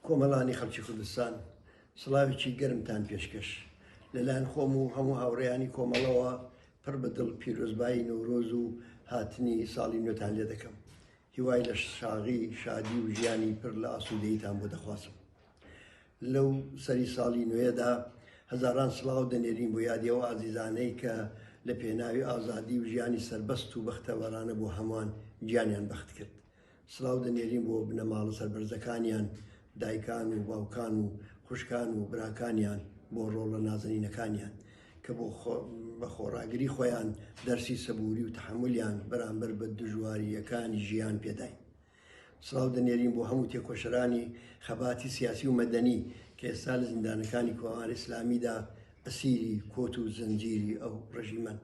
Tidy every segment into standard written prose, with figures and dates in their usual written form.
کۆمەڵانی خەڵکی کوردستان سڵاوێکی گەرمتان پێشکەش لەلایەن خۆم و هەموو هاوڕێیانی کۆمەڵەوە پڕ بە دڵ پیرۆزبایی نەورۆز و هاتنی ساڵی نوێتان لێ دەکەم هیوای لە شاغی شادی و ژیانی پڕ لە ئاسوودەیتان بۆ دەخوازم لەو سەری ساڵی نوێدا هەزاران سڵاو دەنێرین بۆ یادی ئەو ئازیزانەی کە لە پێناوی ئازادی و ژیانی سەربەست و بەختەوەرانە بۆ هەمووان گیانیان بەخت کرد. سڵاو دەنێرین بۆ بنەماڵە سەربەرزەکانیان، دایکان و باوکان و خوشکان و براکانیان، بۆ ڕۆڵە نازەنینەکانیان کە بۆ بە خۆڕاگری خۆیان دەرسی سەبووری و تەحەمولیان بەرامبەر بە دژوارییەکانی ژیان پێداین. سڵاو دەنێرین بۆ هەموو تێکۆشەرانی خەباتی سیاسی و مەدەنی کە ئێستا لە زیندانەکانی کۆماری ئیسلامیدا ئەسیری کۆت و زنجیری ئەو ڕژیمەن.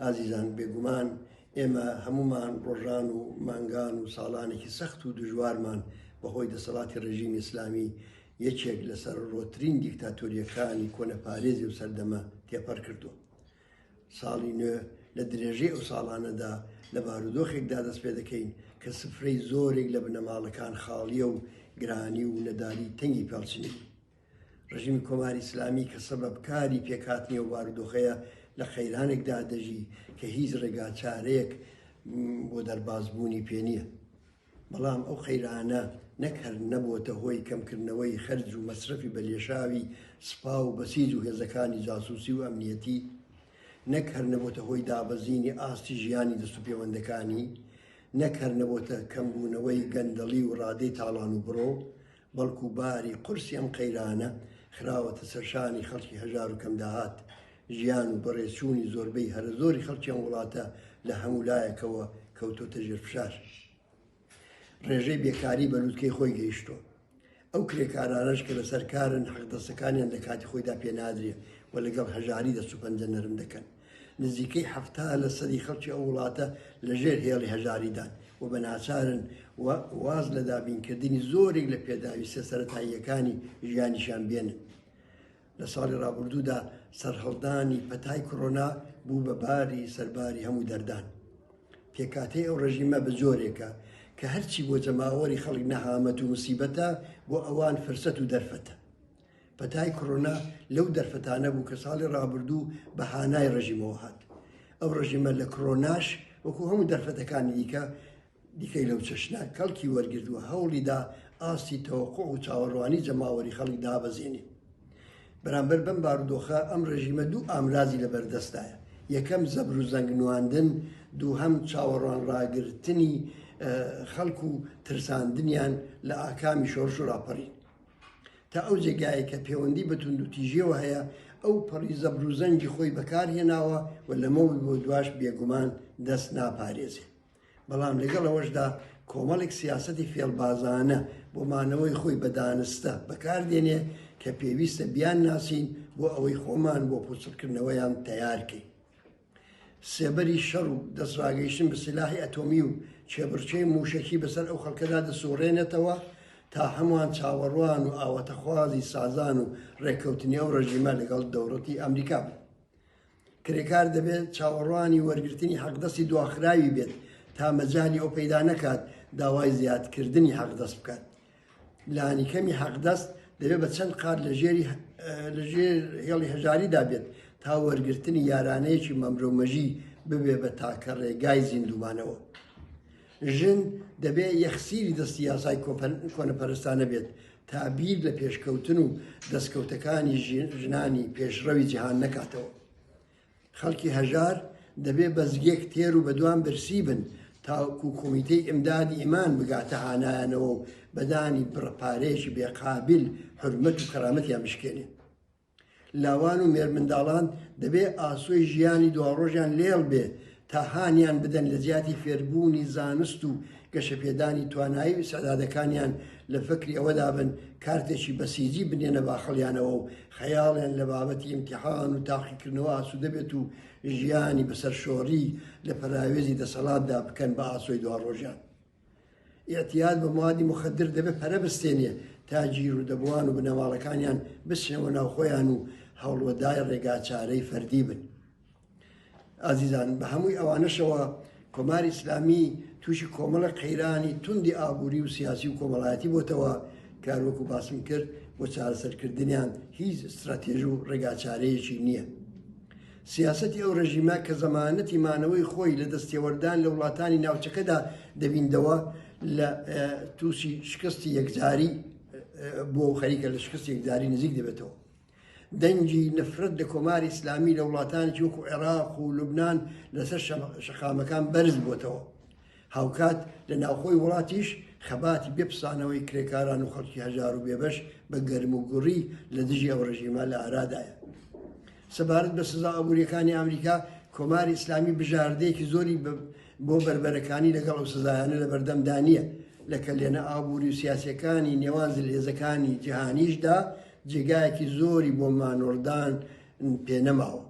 ئازیزان بێگومان ئێمە هەموومان ڕۆژان و مانگان و ساڵانێکی سەخت و دژوارمان بەهۆی دەسەڵاتی ڕژیمی ئیسلامی یەکێک لە سەرڕۆترین دیکتاتۆریەکانی کۆنەپارێزی و سەردەمە تێپەڕ کردووە. ساڵی نوێ لە درێژەی ئەو ساڵانەدا لە بارودۆخێکدا دەست پێ دەکەین کە سفرەی زۆرێک لە بنەماڵەکان خاڵییە و گرانی و نەداری تەنگی پێڵچنیوون. ڕژیمی کۆماری ئیسلامی کە سەبەبکاری پێکهاتنی ئەو بارودۆخەیە لە قەیرانێکدا دەژی کە هیچ ڕێگاچارەیەک بۆ دەربازبوونی پێ نییە. بەڵام ئەو قەیرانە نەک هەر نەبۆتە هۆی کەمکردنەوەی خەرج و مەسرەفی بەلێشاوی سپا و بەسیج و هێزەکانی جاسوسی و ئەمنیەتی، نەک هەر نەبۆتە هۆی دابەزینی ئاستی ژیانی دەستوپێوەندەکانی، نەک هەر نەبۆتە کەمبوونەوەی گەندەڵی و ڕادەی تاڵان و بڕۆ، بەڵکو باری قورسی ئەم قەیرانە خراوەتە سەرشانی خەڵکی هەژار و کەمداهات، ژیان و بەڕێچوونی زۆربەی هەرەزۆری خەڵکی ئەم وڵاتە لە هەموو لایەکەوە کەوتۆتە ژێر فشار. ڕێژەی بێکاری بە لوتکەی خۆی گەیشتووە. ئەو کرێکارانەش کە لەسەر کارن حەقدەستەکانیان لە کاتی خۆیدا پێنادرێ و لەگەڵ هەژاری دەست و پەنجە نەرم دەکەن. نزیکەی 70 لە سەدی خەڵکی ئەو وڵاتە لەژێر هێڵی هەژاریدان و بە ناچارن و واز لە دابینکردنی زۆرێک لە پێداویستە سەرەتاییەکانی ژیانیشیان بێنن. لە ساڵی ڕابردوودا سەرهەڵدانی پەتای کۆرۆنا بوو بە باری سەرباری هەموو دەردان. پێکهاتەی ئەو ڕژیمە بە جۆرێکە کە هەرچی بۆ جەماوەری خەڵک نەهامەت و مسیبەتە بۆ ئەوان فرسەت و دەرفەتە. پەتای کۆرۆنا لەو دەرفەتانە بوو کە ساڵی ڕابردوو بە هانای ڕژیمەوە هات. ئەو ڕژیمە لە کۆرۆناش وەکو هەموو دەرفەتەکانی دیکە دیکەی لەو چەشنە کەڵکی وەرگرت و هەوڵی دا ئاستی تەوەقوع و چاوەڕوانی جەماوەری خەڵک دابەزێنێ. بەرامبەر بەم بارودۆخە ئەم ڕێژیمە دوو ئامرازی لە بەردەستدایە، یەکەم زەبر و زەنگ نواندن، دووهەم چاوەڕوان ڕاگرتنی خەڵک و ترساندنیان لە ئاکامی شۆڕش و ڕاپەڕین. تا ئەو جێگایەی کە پێوەندی بە توندوتیژیەوە هەیە، ئەو پەڕی زەبر و زەنگی خۆی بەکار هێناوە و لەمەو بۆ دواش بێگومان دەست ناپارێزێ. بەڵام لەگەڵ ئەوەشدا کۆمەڵێک سیاسەتی فێڵبازانە بۆ مانەوەی خۆی بە دانستە بەکاردێنێ کە پێویستە بیانناسین بۆ ئەوەی خۆمان بۆ پوچەڵکردنەوەیان تەیار کەین. سێبەری شەڕ و دەستڕاگەیشتن بە سیلاحی ئەتۆمی و کێبڕکێی مووشەکی بەسەر ئەو خەڵکەدا دەسوڕێنێتەوە تا هەمووان چاوەڕوان و ئاواتەخوازی سازان و ڕێککەوتنی ئەو ڕژیمە لەگەڵ دەوڵەتی ئەمریکا بن. کرێکار دەبێت چاوەڕوانی وەرگرتنی حەقدەستی دواخراوی بێت تا مەجالی ئەو پەیدا نەکات داوای زیادکردنی حەقدەست بکات. لانیکەمی حەقدەست دەبێت بە چەند قات لە ژێری لە ژێر هێڵی هەژاریدا بێت تا وەرگرتنی یارانەیەکی مەمرەومەژی ببێ بە تاکە ڕێگای زیندوومانەوە. ژن دەبێ یەخسیری دەستی یاسای کۆنەپەرستانە بێت تا بیر لە پێشکەوتن و دەستکەوتەکانی ژنانی پێشڕەوی جیهان نەکاتەوە. خەڵکی هەژار دەبێ بە زگێک تێر و بەدوان برسی بن تاکو کۆمیتەی ئیمدادی ئیمان بگاتە هانایانەوە و بەدانی بڕە پارەیەکی بێقابیل حورمەت و کەرامەتیان بشکێنێ. لاوان و مێرمنداڵان دەبێ ئاسۆی ژیانی دواڕۆژیان لێڵ بێ تا هانیان بدەن لە جیاتی فێربوونی زانست و گەشەپێدانی توانایی و ئیسعدادەکانیان لە فکری ئەوەدا بن کارتێکی بەسیجی بنێنە باخەڵیانەوە و خەیاڵیان لە بابەتی ئیمتیحان و تاقیکردنەوە ئاسوودە بێت و ژیانی بەسەرشۆڕی لە پەراوێزی دەسەڵاتدا بکەن بە ئاسۆی دواڕۆژیان. ئیعتیاد بە موادی موخەدر دەبێ پەرە بستێنێ تا گیرودەبووان و بنەماڵەکانیان بچنەوە ناوخۆیان و هەوڵوەدای ڕێگاچارەی فەردی بن. ئازیزان بە هەمووی ئەوانەشەوە کۆماری ئیسلامی تووشی کۆمەڵە قەیرانی توندی ئابووری و سیاسی و کۆمەڵایەتی بۆتەوە. کە هەروەکو باسم کرد بۆ چارەسەرکردنیان هیچ ستراتێژ و ڕێگاچارەیەکی نییە. سیاسەتی ئەو ڕێژیمە کە زەمانەتی مانەوەی خۆی لە دەستێوەردان لە وڵاتانی ناوچەکەدا دەبیندەوە لە تووشی شکستی یەکجاری بووە و خەریکە لە شکستی یەکجاری نزیک دەبێتەوە. دەنگی نفرەت لە کۆماری ئیسلامی لە وڵاتانێکی وەکو عێراق و لوبناان لەسەر شەقامەکان بەرز بووەتەوە. هاوکات لە ناوخۆی وڵاتیش خەباتی بێ پسانەوەی کرێکاران و خەڵکی هەژار و بێبەش بە گەرموگوڕی لە دژی ئەو ڕژیمە لە ئارادایە. سەبارەت بە سزا ئابوورییەکانی ئامریکا، کۆماری ئیسلامی بژاردەیەکی زۆری بۆ بەربەرەکانی لەگەڵ ئەو سزایانە لە بەردەمدا نییە. لە کەلێنە ئابووری و سیاسییەکانی نێوان زلهێزەکانی جیهانیشدا جێگایەکی زۆری بۆ مانۆڕدان پێ نەماوە.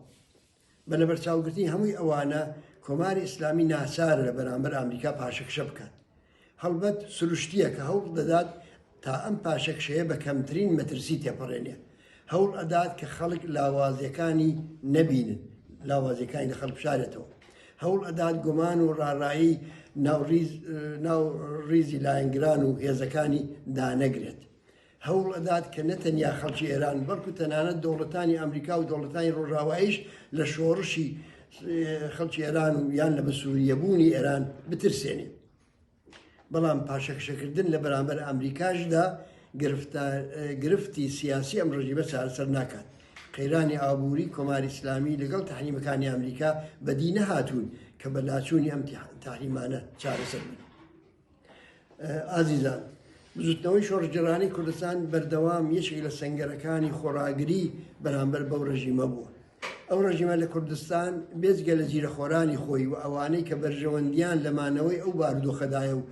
بە لەبەرچاوگرتنی هەمووی ئەوانە، کۆماری ئیسلامی ناچارە لە بەرامبەر ئامریکا پاشەکشە بکات. هەڵبەت سروشتییە کە هەوڵ دەدات تا ئەم پاشەکشەیە بە کەمترین مەترسی تێپەڕێنێ. هەوڵ ئەدات کە خەڵک لاوازییەکانی نەبینن، لاوازییەکانی لە خەڵک بشارێتەوە. هەوڵ ئەدات گومان و ڕاڕایی ناو ڕیز ناو ڕیزی لایەنگران و هێزەکانی دانەگرێت. هەوڵ ئەدات کە نە تەنیا خەڵکی ئێران بەڵکو تەنانەت دەوڵەتانی ئەمریکا و دەوڵەتانی ڕۆژاواییش لە شۆڕشی خەڵکی ئێران و یان لە بەسووریەبوونی ئێران بترسێنێ. بەڵام پاشەکشەکردن لە بەرامبەر ئەمریکاشدا گرفتی سیاسی ئەم ڕژیمە چارەسەر ناکات. قەیرانی ئابووری کۆماری ئیسلامی لەگەڵ تەحریمەکانی ئەمریکا بەدی نەهاتوون کە بە لاچوونی ئەم تەحریمانە چارەسەر بن. ئازیزان، بزوتنەوەی شۆڕشگێڕانەی کوردستان بەردەوام یەکێک لە سەنگەرەکانی خۆڕاگری بەرامبەر بەو ڕژیمە بووە. ئەو ڕژیمە لە کوردستان بێجگە لە جیرەخۆرانی خۆی و ئەوانەی کە بەرژەوەندیان لە مانەوەی ئەو بارودۆخەدایە و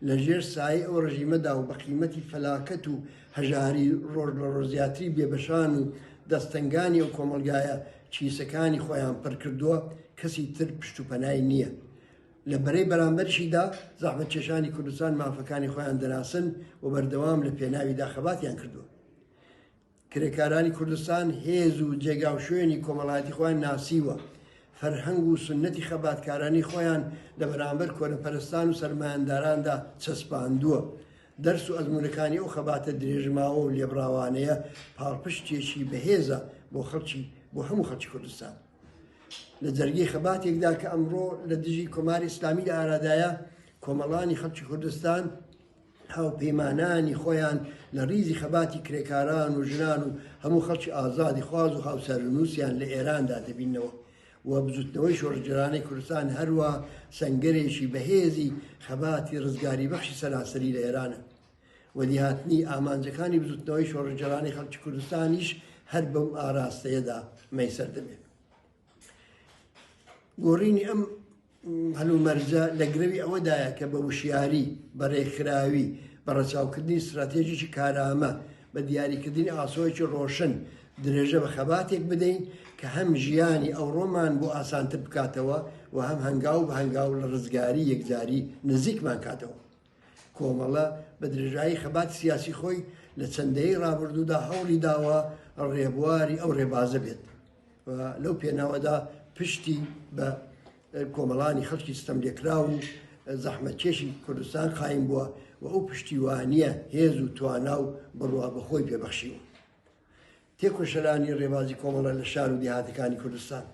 لە ژێر سایەی ئەو ڕژیمەدا و بە قیمەتی فەلاکەت و هەژاری ڕۆژ لە ڕۆژ زیاتری بێبەشان و دەستەنگانی ئەو کۆمەڵگایە کیسەکانی خۆیان پڕ کردووە، کەسی تر پشت و پەنای نییە. لە بەرەی بەرامبەریشیدا زەحمەتکێشانی کوردستان مافەکانی خۆیان دەناسن و بەردەوام لە پێناویدا خەباتیان کردووە. کرێکارانی کوردستان هێز و جێگاوشوێنی کۆمەڵایەتی خۆیان ناسیوە، فەرهەنگ و سوننەتی خەباتکارانی خۆیان لە بەرامبەر کۆنەپەرستان و سەرمایەنداراندا چەسپاندووە. دەرس و ئەزموونەکانی ئەو خەباتە درێژماوە و لێبڕاوانەیە پاڵپشتێکی بەهێزە بۆ خەڵکی بۆ هەموو خەڵکی کوردستان. لە جەرگەی خەباتێکدا کە ئەمڕۆ لە دژی کۆماری ئیسلامی لە ئارادایە، کۆمەڵانی خەڵکی کوردستان هاوپەیمانانی خۆیان لە ڕیزی خەباتی کرێکاران و ژنان و هەموو خەڵکی ئازادیخواز و هاوچارەنووسیان لە ئێراندا دەبیننەوە و بزووتنەوەی شۆڕشگێڕانەی کوردستان هەروا سەنگەرێکی بەهێزی خەباتی ڕزگاریبەخشی سەرانسەری لە ئێرانە. وەدیهاتنی ئامانجەکانی بزوتنەوەی شۆڕشگێڕانەی خەڵکی کوردستانیش هەر بەو ئاراستەیەدا مەیسەر دەبێت. گۆڕینی ئەم هەلومەرجە لە گرەوی ئەوەدایە کە بە وشیاری، بە ڕێکخراوی، بە ڕەچاوکردنی ستراتێژێکی کارامە، بە دیاریکردنی ئاسۆیەکی ڕۆشن، درێژە بە خەباتێک بدەین کە هەم ژیانی ئەوڕۆمان بۆ ئاسانتر بکاتەوە و هەم هەنگاو بە هەنگاو لە ڕزگاری یەکجاری نزیکمان کاتەوە. کۆمەڵە بە درێژایی خەباتی سیاسی خۆی لە چەند دەیەی ڕابردوودا هەوڵی داوە ڕێبواری ئەو ڕێبازە بێت و لەو پێناوەدا پشتی بە کۆمەڵانی خەڵکی ستەملێکراو و زەحمەتکێشی کوردستان قایم بووە و ئەو پشتیوانییە هێز و توانا و بڕوا بەخۆی پێبەخشیوە. تێکۆشەرانی ڕێبازی کۆمەڵە لە شار و دێهاتەکانی کوردستان،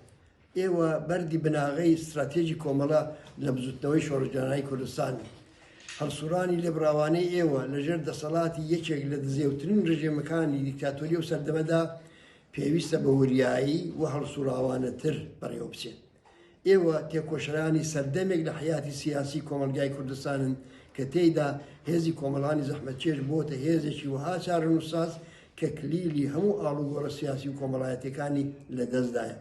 ئێوە بەردی بناغەی ستراتێژی کۆمەڵە لە بزووتنەوەی شۆڕشگێڕانەی کوردستانن. هەڵسوڕانی لێبڕاوانەی ئێوە لە ژێر دەسەڵاتی یەکێک لە دزێوترین ڕژێمەکانی دیکتاتۆری ئەو سەردەمەدا پێویستە بە وریایی و هەڵسوڕاوانەتر بەڕێوە بچێت. ئێوە تێکۆشەرانی سەردەمێک لە حەیاتی سیاسی کۆمەڵگای کوردستانن کە تێیدا هێزی کۆمەڵانی زەحمەتکێش بۆتە هێزێکی وەها چارەنووسساز کە کلیلی هەموو ئاڵوگۆڕە سیاسی و کۆمەڵایەتیەکانی لە دەستدایە.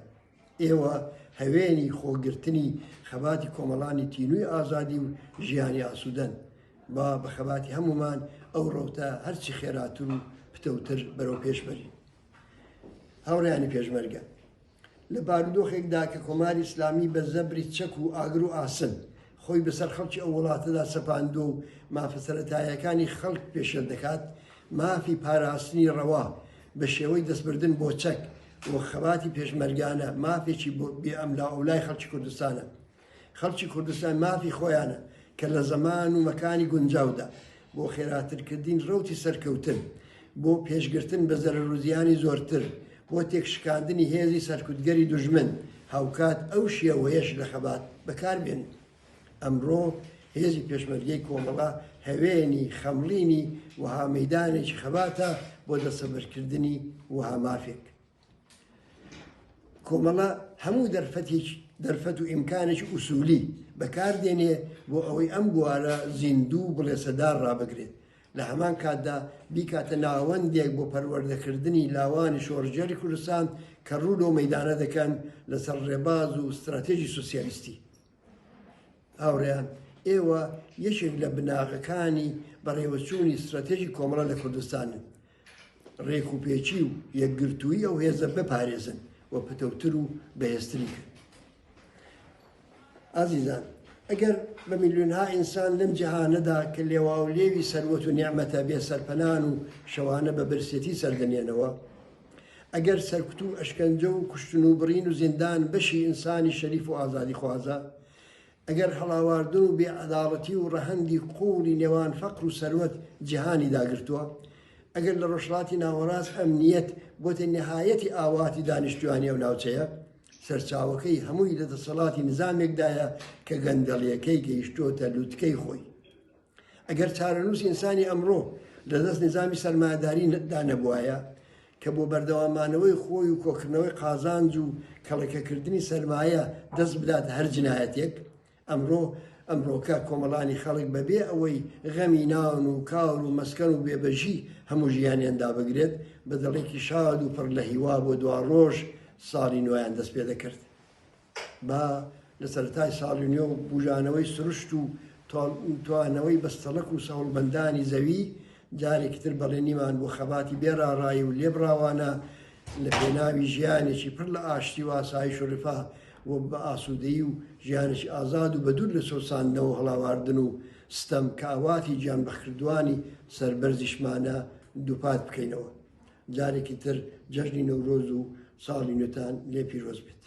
ئێوە هەوێنی خۆگرتنی خەباتی کۆمەڵانی تینووی ئازادی و ژیانی ئاسوودەن. با بە خەباتی هەموومان ئەو ڕەوتە هەرچی خێراتر و پتەوتر بەرەو پێش بەرین. هاوڕێیانی پێشمەرگە، لە بارودۆخێکدا کە کۆماری ئیسلامی بە زەبری چەک و ئاگر و ئاسن خۆی بەسەر خەڵکی ئەو وڵاتەدا سەپاندووە و مافە سەرەتاییەکانی خەڵک پێشێل دەکات، مافی پاراستنی ڕەوا بە شێوەی دەستبردن بۆ چەک و خەباتی پێشمەرگانە مافێکی بێ ئەملاوئەولای خەڵکی کوردستانە. خەڵکی کوردستان مافی خۆیانە کە لە زەمان و مەکانی گونجاودا. بۆ خێراترکردنی ڕەوتی سەرکەوتن، بۆ پێشگرتن بە زەرەروزیانی زۆرتر، بۆ تێکشکاندنی هێزی سەرکوتگەری دوژمن، هاوکات ئەو شێوەیەش لە خەبات بەکار بێنن. ئەمڕۆ هێزی پێشمەرگەی کۆمەڵە هەوێنی خەمڵینی وەها مەیدانێکی خەباتە بۆ دەستەبەرکردنی وەها مافێک. کۆمەڵە هەموو دەرفەتێکی دەرفەت و ئیمکانێکی ئوسولی بەکار دێنێ بۆ ئەوەی ئەم بوارە زیندوو و بڵێسەدار ڕابگرێت، لە هەمان کاتدا بیکاتە ناوەندێک بۆ پەروەردەکردنی لاوانی شۆڕشگێڕی کوردستان کە ڕوو لەو مەیدانە دەکەن لەسەر ڕێباز و ستراتێژی سۆسیالیستی. هاوڕێیان، ئێوە یەکێک لە بناغەکانی بەڕێوەچوونی ستراتێژی کۆمەڵە لە کوردستانن. ڕێکوپێکی و یەکگرتوویی ئەو هێزە بپارێزن و پتەوتر و بەهێزتری کەن. ئازیزان، ئەگەر بە میلیۆنها ئینسان لەم جیهانەدا کە لێواولێوی سەروەت و نیعمەتە بێ سەرپەنان و شەوانە بە برسێتی سەردەنێنەوە، ئەگەر سەرکوت و ئەشکەنجە و کوشتن و بڕین و زیندان بەشی ئینسانی شەریف و ئازادیخوازە، ئەگەر هەڵاواردن و بێ عەداڵەتی و ڕەهەندی قووڵی نێوان فەقر و سەروەت جیهانی داگرتووە، ئەگەر لە ڕۆژهەڵاتی ناوەڕاست ئەمنییەت بۆتە نیهایەتی ئاواتی دانیشتووانی ئەو ناوچەیە، سەرچاوەکەی هەمووی لە دەسەڵاتی نیزامێکدایە کە گەندەڵییەکەی گەیشتۆتە لوتکەی خۆی. ئەگەر چارەنووسی ئینسانی ئەمڕۆ لە دەست نیزامی سەرمایەداری دا نەبوایە کە بۆ بەردەواممانەوەی خۆی و کۆکردنەوەی قازانج و کەڵەکەکردنی سەرمایە دەست بداتە هەر جنایەتێک، ئەمڕۆ ئەمڕۆکە کۆمەڵانی خەڵک بەبێ ئەوەی غەمی نان و کار و مەسکەن و بێبەشی هەموو ژیانیان دابگرێت، بە دڵێکی شاد و پڕ لە هیوا بۆ دواڕۆژ ساڵی نوێیان دەست پێ دەکرد. با لە سەرەتای ساڵی نوێ و بوژانەوەی سروشت و توانەوەی بەستەڵەک و سەهۆڵبەندانی زەوی، جارێکی تر بەڵێنیمان بۆ خەباتی بێ ڕاڕایی و لێبڕاوانە لە پێناوی ژیانێکی پڕ لە ئاشتی و ئاسایش و ڕفاه و بە ئاسوودەیی و ژیانێکی ئازاد و بەدوور لە چەوساندنەوە و هەڵاواردن و ستەم کە ئاواتی گیانبەختکردووانی سەربەرزیشمانە دووپات بکەینەوە. جارێکی تر جەژنی نەورۆز و ساڵی نوێتان لێ پیرۆز بێت.